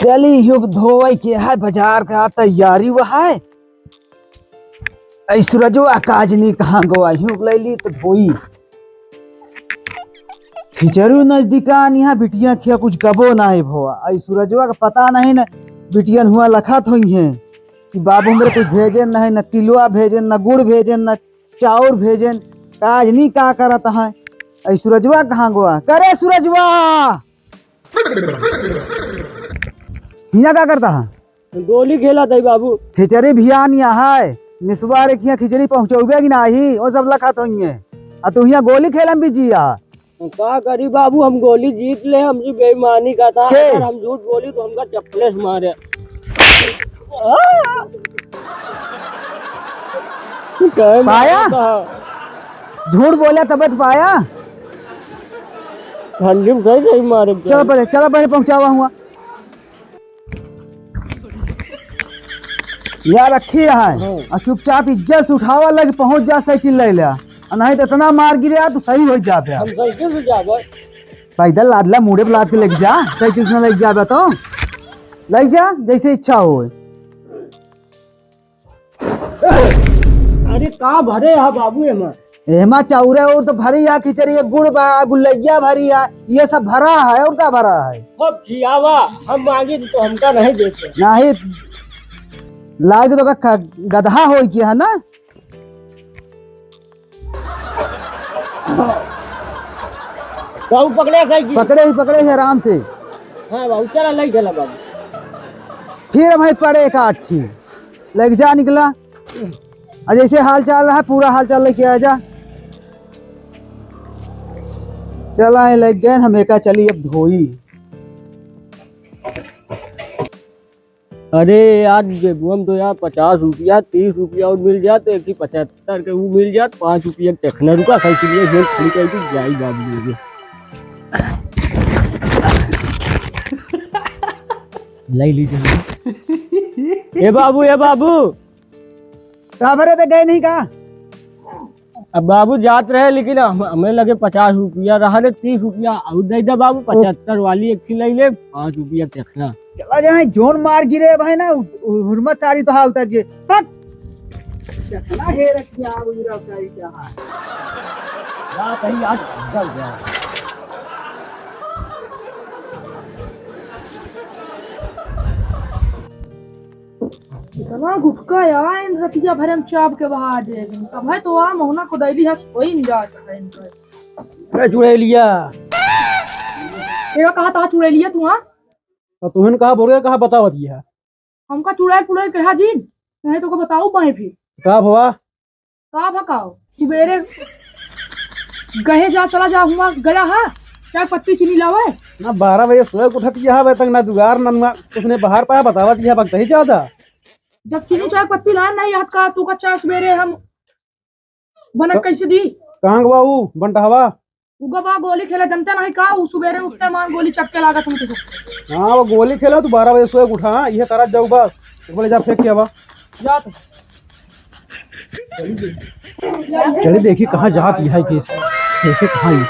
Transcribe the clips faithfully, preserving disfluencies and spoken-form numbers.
चली, यूं धोवई के है, बाजार का तैयारी हुआ है। ऐ सूरजवा काजनी कहाँ गवा, यूं लैली तो धोई। खिचड़ी नजदीकान, यहाँ बिटिया खिया कुछ गबो नाहीं भवा। ऐ सूरजवा का पता नहीं न, बिटियन हुआ लखत होइहैं कि बाबू हमरे कुछ भेजेन नहीं, न तिलवा भेजेन, न गुड़ भेजेन, न चाउर भेजेन। काजनी का करत है? ऐ सूरजवा कहाँ गवा? करे सूरजवा! हियाँ का करत है? गोली खेलत है बाबू। खिचड़ी भियान यहाँ है, निसवा रे खिया खिचड़ी पहुँचौबे कि नाही, वो सब लखत होइहैं। आ तू हियाँ गोली खेलम बिजी आ। का करी बाबू, हम गोली जीत ले, हमसे बेईमानी का था। के? अगर हम झूठ बोली तो हमका चप्पले से मारे। काहे पाया? मारता? झूठ बोला तब तो पाया। ठंडी में सही सही मारे। चलो पहले, चलो पहले पहुँचावा हुआ। या रखी है। हाँ। और चुपचाप इज्जत से उठावा, लग पहुँच जा, साइकिल ले ले। और नहीं तो इतना मार गिरे, तू सही हो जा बे। हम साइकिल से जाबे। पैदल लाद ला, मुड़े पे लाद के लेके जा, साइकिल से ना लेके जाबे तो। ले जा, जैसे इच्छा हो। अरे का भरे हा बाबू एमा? एमा चाउरे और तो भरी है, खिचड़ी, गुड़ बा, गुल्लैया भरी है, ये सब भरा है और का भरा है? अब खियावा, हम मांगी तो हमका नहीं देते। नहीं, लाग तो का ख-, गदहा होई के है ना? बाबू पकड़े साइकिल। पकड़े ही, पकड़े ही आराम से। हाँ बाबू, चला, लई चला बाबू। फिर भाई पड़े एक आठी। लग जा निकला। आ जैसे हाल चाल है, पूरा हाल चाल लेके आ जा। चला है, लग गए हम एका, चली अब धोई। अरे यार, जेबुआ में तो यार पचास रुपया, तीस रुपया और मिल जात, एक ही पचहत्तर के वो मिल जात, पाँच रुपया के चखना। रुका, साइकिल ये जेब खाली करके जाई बाबू लेके। ले लीजिए। ए बाबू, ए बाबू। का भरे बे, गए नहीं का? अब बाबू जात रहे, लेकिन हम, हमें लगे पचास रुपया रहा रे, तीस रुपया और दे दे बाबू, ओ। पचहत्तर वाली एक ठे ले ले, पाँच रुपया के चखना। चला जाए, जोन मार गिरे भाई ना, उ-, उ-, हुरमत सारी तो हा उतर जे। हट। चखना हे रखिया, वो हीरा सारी क्या है? रात है आज, चल गया। इतना गुटखा यार, इन रतिया भरे हम चाप के बहा दे। तब है तो आ महुना को दैली है, कोई नहीं जाता है इनका। अरे चुड़ैलिया। एका कहा था चुड़ैलिया तू, हाँ? तो तुहन कहा बोल के कहा बतावत ये है? हमका चुड़ैल पुड़ैल कहा जी, नहीं तो को बताऊ पाए फिर। का भवा? का भकाओ? सुबेरे गहे जा, चला जा, हुआ गया है, चाय पत्ती चीनी लावे। ना, बारह बजे सोए के उठत यह हवे तक ना जुगाड़, ना, ना कुछ नहीं, बाहर पाया बतावत यह वक्त ही ज्यादा। जब चीनी चाय पत्ती लान नहीं याद का, तू का चाय सुबेरे हम बनक क-, कैसे दी? कहाँ गवा ऊ बंटहवा? उगा बा गोली खेला, जनता नहीं का, ऊ सुबेरे उठते मान गोली चक्के लागत हमके। हाँ, वो गोली खेला, तू बारह बजे सोए के उठा, हाँ, ये करा जाऊ बा, एक बार जा फेंक के आवा। जात। चली देखी कहाँ जात है कि, कैसे कहाँ ही।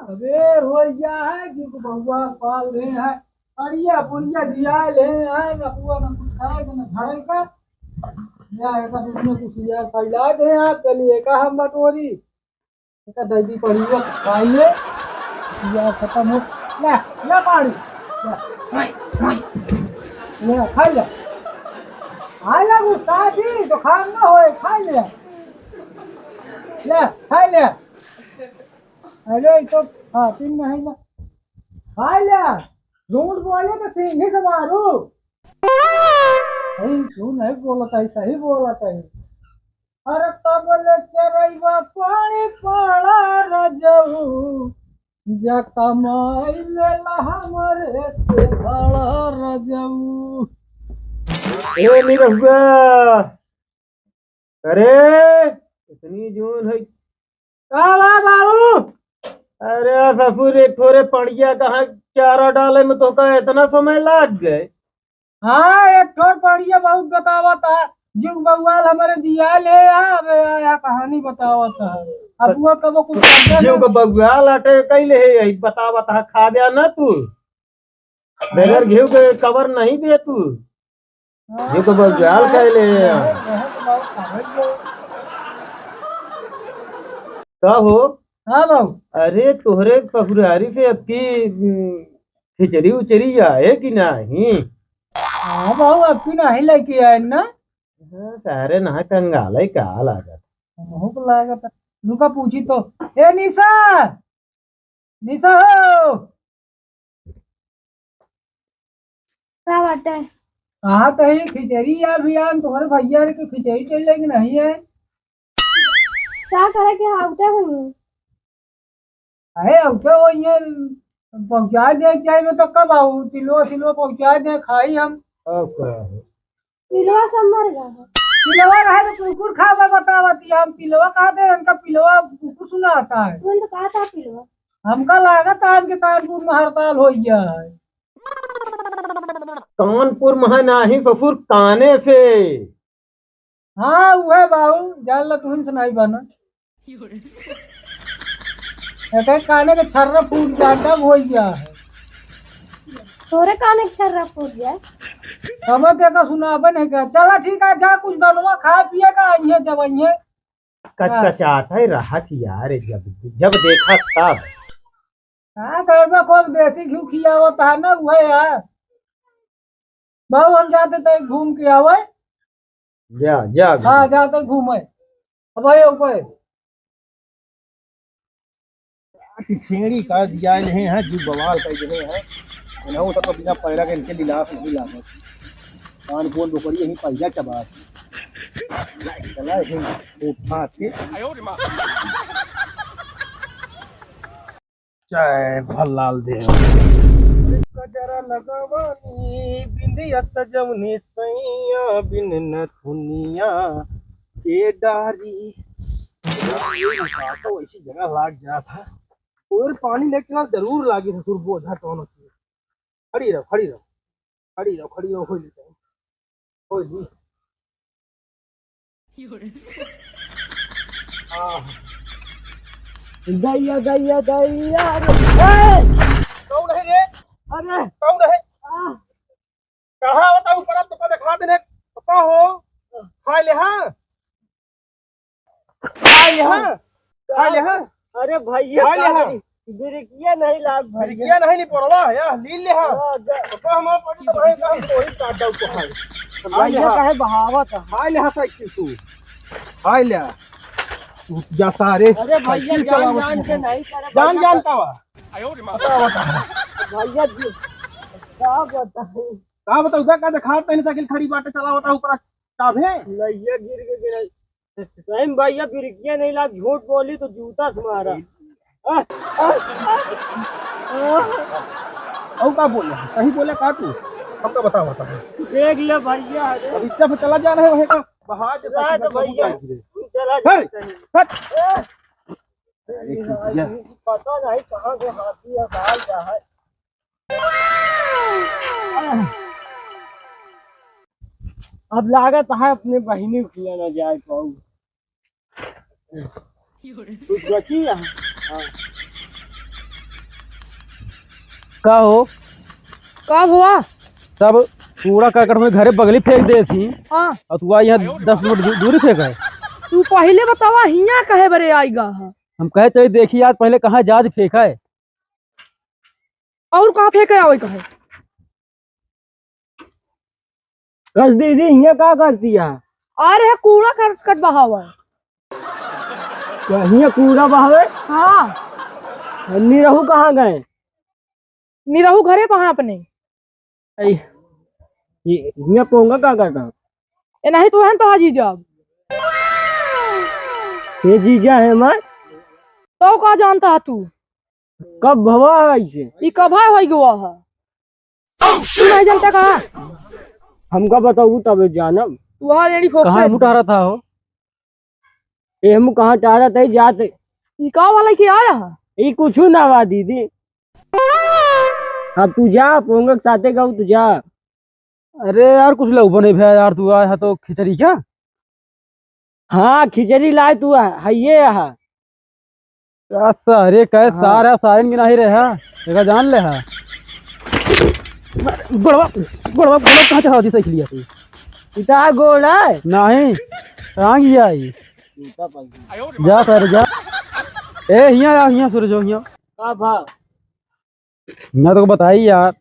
सबेर हो गया है, क्योंकि बहुआ पाल रहे हैं, अड़िया बुढ़िया जिया ले हैं, न कुआ न कुछ खाए, न धरे का। या एक दूसरे को सुइया फैला दे हैं, आप चलिए का हम बटोरी। एका दैदी पड़ी है, खाई ले। या खत्म हो। ले, ले पानी। ले, हाय, हाय। ले, खाई ले। खाई ले, गुस्सा थी, तो खान ना होए, खाई ले। ले, खाई ले। अरे, ये तो, हाँ, तीन महीना। खाई ले। झूठ बोले तो सिंघी से मारू। भाई, तू नहीं बोलत है, सही बोलत है। अरे तब ले चरैबा पानी पड़ा रजऊ, जा कमाई लेला हमरे से बड़ा रजऊ। ए निरहुआ, अरे इतनी जून है, का बा बाबू? अरे ससुर, एक ठोरे पड़िया कहाँ चारा डाले में तोहका इतना समय लाग गए? हाँ, एक ठोर पड़िया बहुत बतावत है, जुग बउआल हमरे दिया ले आ, अब या, या कहानी बतावत है। अब वो कबो कुछ करते जुग ना। बउआल आटे कैले है, यही बतावत है, खा गया ना तू। बगैर घिउ के कवर नहीं दे तू। हाँ, ये तो बस जाल हाँ, का ही ले हाँ, हैं। हाँ, तो बहुत खा गए। का हो? हाँ बाबू। अरे तोहरे ससुरारी से अबकी, उम, खिचड़ी उचड़ी आए कि नहीं? हाँ बाबू, अबकी नहीं लेके आए ना। हाँ, सारे ना कंगाल है, का लागत? हमहू को लागत है। रुका पूछी तो। ए निशा! निशा हो! का बाटे? कहा कहीं खिचड़ी यार भी यार, तुम्हारे भैया रे के खिचड़ी चल जाए कि नहीं है? का करे के हावते हुई? अरे, अब तो वो ये पहुँचा दे, चाहे में तो कब आऊ, तिलवा सिलवा पहुँचा दे, खाई हम। अब का है? पिलवा सब मर गया है। पिलवा रहे तो कुकुर खावे बतावत ही हम, पिलवा कहते हैं, इनका पिलवा कुकुर सुनाता है। तुमने तो कहा था पिलवा। हमका लागत है इनके कानपुर में हड़ताल हो गया है। कानपुर में है नाही ससुर, काने से। हाँ, उहे बाऊ, जान ला तुहिन से नाही बना। एक एक काने के छर्रा फूट गया, डब हो गया है। तोरे काने के छर्रा फूट गया? हमें तो का सुनाबे नहीं कर। चला ठीक है, जा कुछ बनवा, खा पिए का, आइए जब आइए। कचकचात है रहत यार, जब, जब देखा तब। हाँ, घर में खूब देसी घी खियावत है ना, उहे यार। बाऊ, हम जाते तो घूम के आवे। जा, जा घूम। हाँ, जाते घूमे। अब आए ऊपर। कि छेड़ी का दिया नहीं है, जो बवाल कर देने हैं। इन्हों तक बिना पैरा के इनके लिलाफ नहीं लागत। कान कौन बोकरी यहीं पहिया चबा। चला यहीं उठा के। जय भल्लाल देव। गजरा लगवानी बिंदिया सजवनी सैया बिन नथुनिया के डारी। ये उपासो ऐसी जगह लाग जात है। और पानी लेके ना जरूर लागे ससुर बोझा कौनो चीज। खड़ी रहो, खड़ी रहो, खड़ी रहो, खड़ी रहो, हो जी। आह। गैया, गैया, गैया, अरे, ए! कौन है रे? अरे! कौन है? आह। कहाँ होता ऊपर, तुमको दिखा देने। का हो? खा ले, हाँ? खा ले, हाँ? खा ले, हाँ? अरे भैया, खा ले, का हाँ? करी? बिरिकिया नहीं लाग भैया। बिरिकिया नहीं, नहीं पड़वा है, या लील ले, हाँ? हाँ, जा। तो हम पड़ी तो भाई, हम कोई काट दो को, हाँ। खा ले, भैया हाँ? काहे बहावत है? खा ले, हाँ, साइकिल तू। खा ले। तू जा सारे। अरे भैया, साइकिल जान चलावत जान है। के नहीं करे, जान भैया जान का का वा? बता, बता। भैया जी, का बताई? का बताऊ, का, का देखा तनी साइकिल खड़ी बाटे, चलावत है ऊपर। का भे? लइया गिर के गिराई। सही में भैया बिरिकिया नहीं लाग, झूठ बोली तो जूता से मारा। और का बोले? सही बोले का तू? हमका बता, बता। देख ले भैया, अरे। अब इतना पे चला जा रहे वहीं का, बहा के जा साथ तो में भैया, गिरे। चला जा हट, कहीं। हट। अरे, अरे, पता नहीं कहाँ से हाथी है, कहाँ जा है। अब लागत है अपने बहिनी के खिया ना जाए पाऊ। कुछ बची है? हाँ। का हो? का हुआ? सब कूड़ा करकट में घरे बगली फेंक दे थी। हाँ। और तू आ यहाँ दस मिनट दू-, दूरी फेंक है। तू पहले बतावा, हियाँ कहे बरे आइगा है? हम कहे चली देखी आज पहले कहाँ जाज फेंक है। और कहाँ फेंके आवे कहे? कस दीदी, हियाँ का करती है? अरे, कूड़ा करकट बहावा। क्या हियाँ कूड़ा बहावे? हाँ। निरहू कहाँ गए? निरहू घरे बहा अपने। ऐ, ये हियाँ पोंगा का करता? ए, नहीं तो हन तो हाजी जाब। ये जीजा है हमार। तो का जानता है तू? कब भवा है इसे? ई कब है होई गवा है? तू नहीं जानता का? हमका बताऊ तबे जानब। तू आ रेडी फोकस कहाँ है। मुटारा था हो? ए, हम कहाँ टारा तई जात। ई का वाला के आया है? ई कुछु ना बा दीदी। अब तू जा, पोंगक साथे गऊ, तू जा। अरे यार, कुछ लउबो नहीं भैया यार, तू आया है तो खिचड़ी क्या? हाँ, खिचड़ी लाए तू, है ये है। अच्छा, अरे कहे हाँ। सारा सारन की नहीं रहे, एका जान ले हा। गोड़वा, गोड़वा, गोड़वा कहाँ चढ़ा दी साइकिलिया तू? इता गोड़ है? नहीं, टांग ही आई। जा सर, जा। ए, हियाँ आ, हियाँ सूरज हो, हियाँ। का भा? ना तो बताई यार।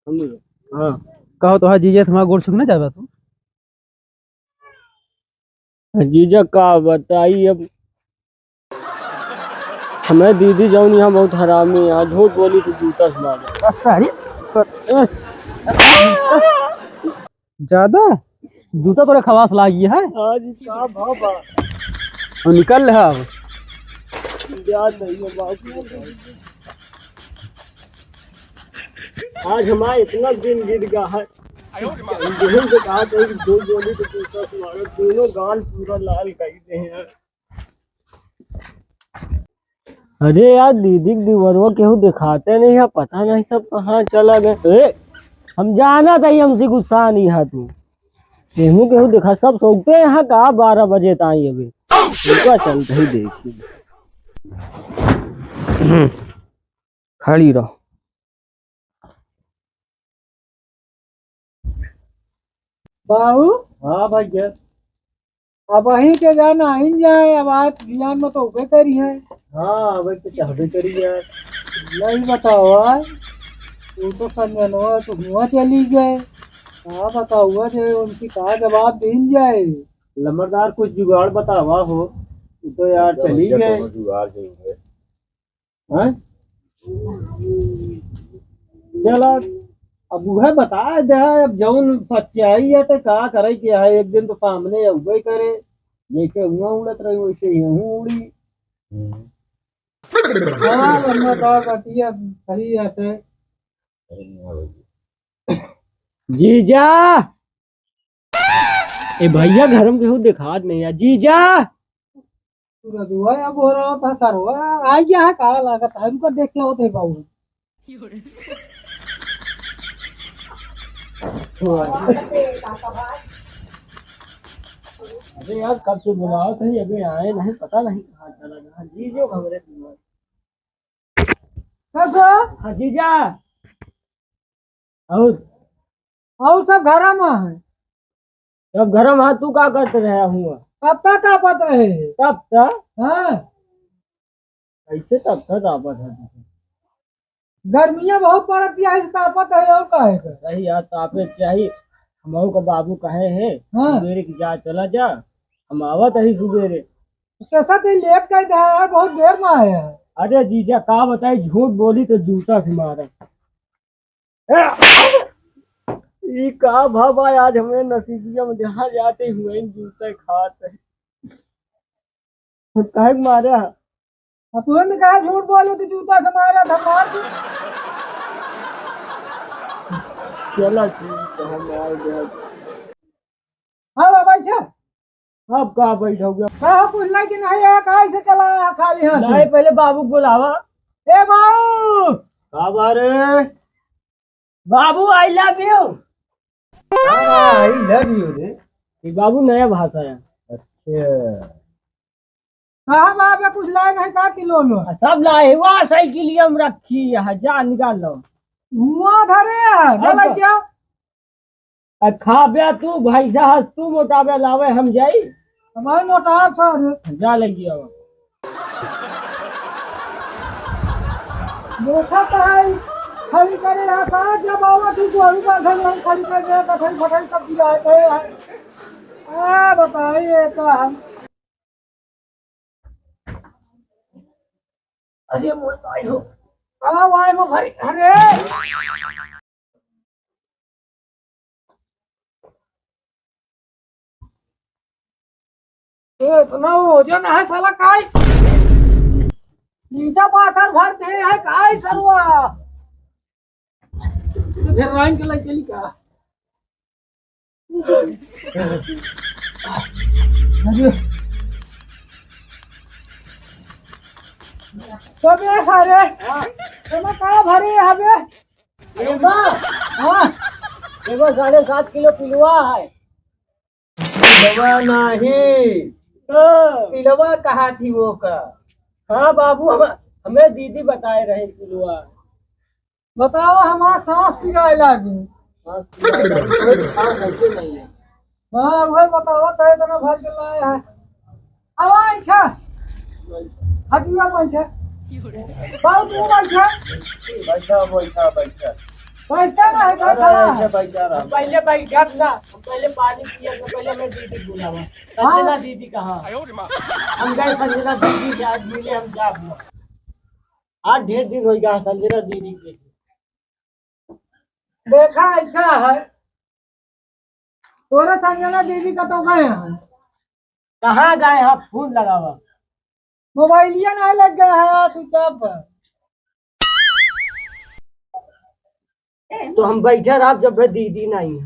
हम नहीं। हाँ। कहो तो हाँ जीजा, तुम्हारा गोड़ छुक ना जाबा तू? जीजा का बताई अब, हमें दीदी जौन यहाँ बहुत हरामी है, झूठ बोली तो जूता से मारे। बस सारी, पर, ए, ज्यादा जूता तोरे खवास लागी है। आज का भाव बा? और निकल ले अब। याद नहीं है बाबू। आज हमारा इतना दिन बीत गया है। यही से कहा था कि दो गोली तो जूता से मारो, दोनों गाल पूरा लाल कर दे हैं। अरे यार, दीदी के दीवरवा केहू दिखाते नहीं है, पता नहीं सब कहाँ चला गए। ए, हम जाना था, हमसे गुस्सा नहीं है तू। केहू केहू दिखा, सब सोचते हैं का बारह बजे ताई अबे। उनका चलते ही देखी। खड़ी रहो। बाबू। हाँ भैया। अब वहीं के जाना आइन जाए, अब आज बिहान में तो उबे करी है। हाँ, अब तो चाहबे करी यार। नहीं बताओ, तू तो संजनवा तो हुआ चली गए। हाँ, बताओ जे उनकी का जवाब दीन जाए। लमरदार कुछ जुगाड़ बतावा हो, तू तो यार चली गए। जुगाड़ जरूर है। हैं? चला, अब उहे बता दे, अब जौन सच्चाई है तो का करे के है, एक दिन तो सामने अउबे करे, जैसे हुआ उड़त रही वैसे ही हूँ उड़ी। हाँ, लम्बा तो बतिया सही है से। जीजा, ए भैया, घर में केहू देखात नहीं है। जीजा! सूरजवा अब हो रहा था, सरवा आ गया है, का लागत है, हमको देख के होते बाबू। अरे यार, कब से बुलाओ थे, अबे आए नहीं, पता नहीं कहाँ चला गया। जीजो घबरे तुम्हारे। हाँ जीजा। और? और सब घरा में है। सब घरा में, तू का करत रहे हुआ? तपता तापत रहे। तपता? हाँ। कैसे तपता तापत है तू? गर्मियाँ बहुत पड़त है, इस तापत है और का है? सही यार, तापे चाहिए। हमहू का बाबू कहे है, हाँ। सुबेरे की जा, चला जा, हम आवत ही सुबेरे। कैसा दिन लेट कर दिया यार, बहुत देर में आया है। अरे जीजा, का बताई, झूठ बोली तो जूता से मारा। ए, ई का भावा, आज हमें नसीबिया में जहाँ जाते हुए जूते खात है। काहे के मारे है? अब तुरंत कहा झूठ बोले तो जूता से मारा था, मार दे। चला ठीक है, हम आ गए। हाँ बाबा, अच्छा। अब का बैठ हो गया? का हो, कुछ नहीं कि नहीं है, काहे से चला आया खाली हाथ से? नहीं, पहले बाबू को बुलावा। ए बाबू! का बा रे? बाबू, I love you। का I love you रे? ये बाबू नया भाषा है। अच्छा। कहाँ बाबा कुछ लाए नहीं का किलो लो? आ, सब लाए, वहाँ साइकिलिया में रखी है, जा निकाल लो। हुआ धरे है, अब बोला का? क्या? आ, खा बे तू, भैंसा हस तू, मोटा बे लावे हम जाई। हमारे मोटा था रे। जा ले गया वो। देखा तो है, खड़ी करे रहा था, जब आवा तू गोरू बांधल हम खड़ी कर रहे, कठई फटई सब गिराए गए हैं। आ, बताइए तो हम। अरे मोर भाई हो, आओ आए मो भाई, अरे। ए, इतना वजन है साला काय? ईंटा पाथर भर दे है काय सरवा? तो फिर राइन के लग चली का? अरे। अबे सारे, हाँ। एमा का भरे हबे? एमा? हाँ। एमा साढ़े सात किलो पिलवा है। पिलवा नहीं। हाँ। पिलवा कहा थी वो का? हाँ बाबू, हम, हमें दीदी बताए रहे पिलवा। बताओ, हमार सांस पिराए लागी। सांस पिराए लागी, कोई सांस होते नहीं है। हाँ, वही बताओ, तो इतना भर के लाए हैं। अब आई क्या? हटिया बैठे। बाबू, तू बैठे। बैठा, बैठा, बैठा। बैठा ना है, अरे, बैठा ना ऐसे है। बैठा रहा। पहले बैठा ना, पहले पानी पिए, तो पहले मैं दीदी बुलावा। हाँ। संजना दीदी कहाँ? हम गए संजना दीदी के आज मिले, हम क्या हुआ? आज ढेर दिन हो गया संजना दीदी के। देखा ऐसा है, तोरे संजना दीदी का तो गए हैं। कहाँ गए हैं? फोन लगावा। मोबाइलिया ना लग गया है, स्विच ऑफ है। तो हम बैठे रह जब दीदी नहीं है।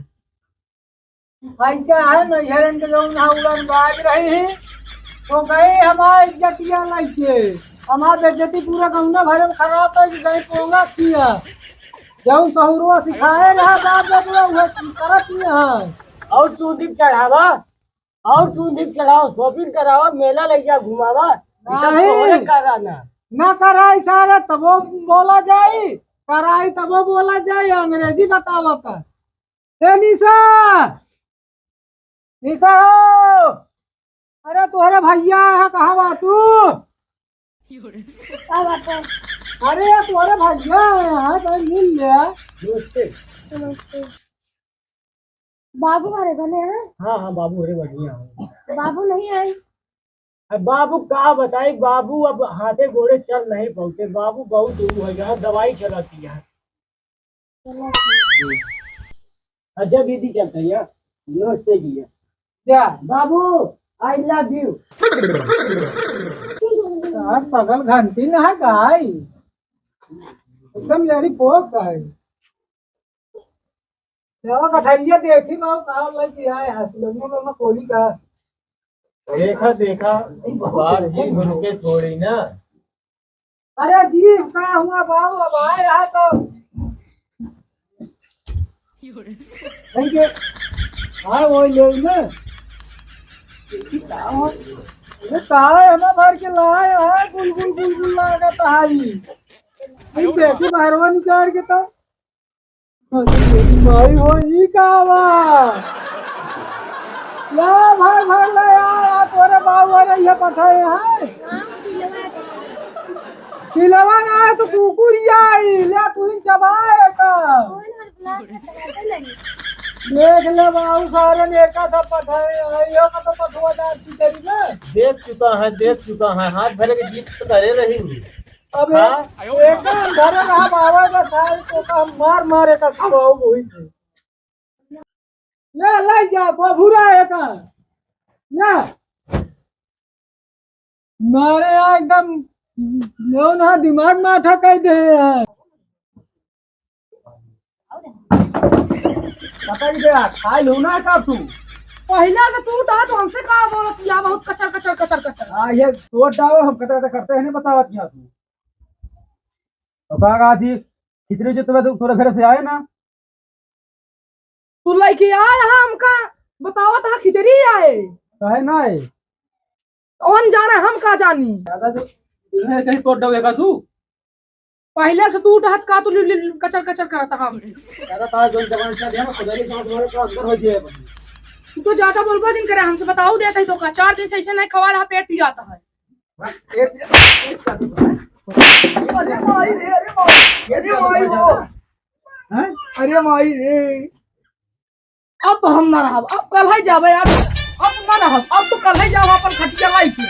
ऐसा है, नैहरन के जौन है, उड़न बाज रही है, तो गए हमार इज्जतिया लइके। हमार बेइज्जती पूरा गौना भरे में खराब है कि गए पोंगा किया। जौन सहुरवा सिखाए रहा बाप बेटवा, उहे करत नहीं है। और चूंदी चढ़ावा, और चूंदी चढ़ाओ, shopping करावा, मेला लइके घुमावा। ई सब नहीं। तोहरे करा ना। ना कराई सारे, तबो बोला जाई, कराई तबो बोला जाई, अंग्रेजी बतावत है। ए निशा, निशा हो, अरे तोहरे भैया है, कहाँ बा तू? का बात है? अरे यार, तोहरे भैया है, यहाँ पे मिल ले। नमस्ते। नमस्ते। बाबू घरे बने हैं? हाँ, हाँ, बाबू घरे बढ़िया है। बाबू नहीं आए? अब बाबू का बताई, बाबू अब हाथे गोड़े चल नहीं पाते। बाबू बहुत ऊ हो गया, दवाई चलाती है। चलो। अच्छा दीदी, चलते हैं, नमस्ते भैया। क्या बाबू, I love you। यार, पगल घंटी ना है गाय, एकदम यारी पोस है। चलो कठरिया देखी ना, का लइके आए हैं, लम्बा लम्बा कोली का। देखा, देखा, बार ही घुन के छोड़ी ना। अरे जी, का हुआ बाबू, अब आए हैं तो। ठीक है। हाँ, वो ले ना। अरे का है, हमें भर के लाए हैं, गुल गुल गुल गुल लागत है। ई देखी बाहरवा निकाल के तो। अरे माई हो, ई का बा? ला भाई, भाई, ला यार, आ तोरे बाबू, अरे ये पठाए हैं। पिलवा ना है तो कुकुर ही आई, ले तू ही चबाए का। देख ले बाबू, सारे ने एका सब पठाए हैं, यो का तो पठवा डाल की करी ना। देख चुका है, देख चुका है, हाथ धरे के जीत तो करे रही हूँ। अबे, हाँ? एका अंधारा रहा बाबा का सारे तो का मार मार एका खवाओ वही से। ले, ले जा, बबुरा है का। ले। मारे यहाँ एकदम, जो ना दिमाग में अटक दे है। पता ही दे, खाए लो ना का तू? पहला से तू उठा तो हमसे का बोलत या बहुत कचर, कचर, कचर, कचर। हाँ, ये तोड़ डालो, हम कचर, कचर करते हैं, नहीं बतावत क्या तू? तो का कहा थी, खिचड़ी जो तुम्हें तो तोरे घर से आए ना, तू लइके आए हा हमका, बतावत हा खिचड़ी आए। काहे ना आए? कौन जाने, हम का जानी। ज्यादा जो, इन्हें कहीं तोड़ डोबेगा तू। पहले से तू उठत का तू लि-, लि-, कचर कचर करत हा हम। ज्यादा तार जोन जबान से ध्यान, खुदाई से तुम्हारे को अंदर हो जाए। तू तो ज्यादा बोलबो जिन करे, हमसे बताऊ देत ही तो का, चार दिन से ऐसे नहीं खवा रहा, पेट पिरात है। अरे माई रे, अरे माई, अरे माई हो। हैं? अरे माई रे। अब हम ना रहब, अब कल्है जाबे यार, अब ना रहब, अब तो कल्है जाओ अपन खटिया लाई के।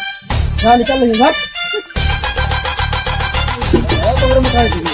जा निकल ले, हट। और तो घर में खाए थे।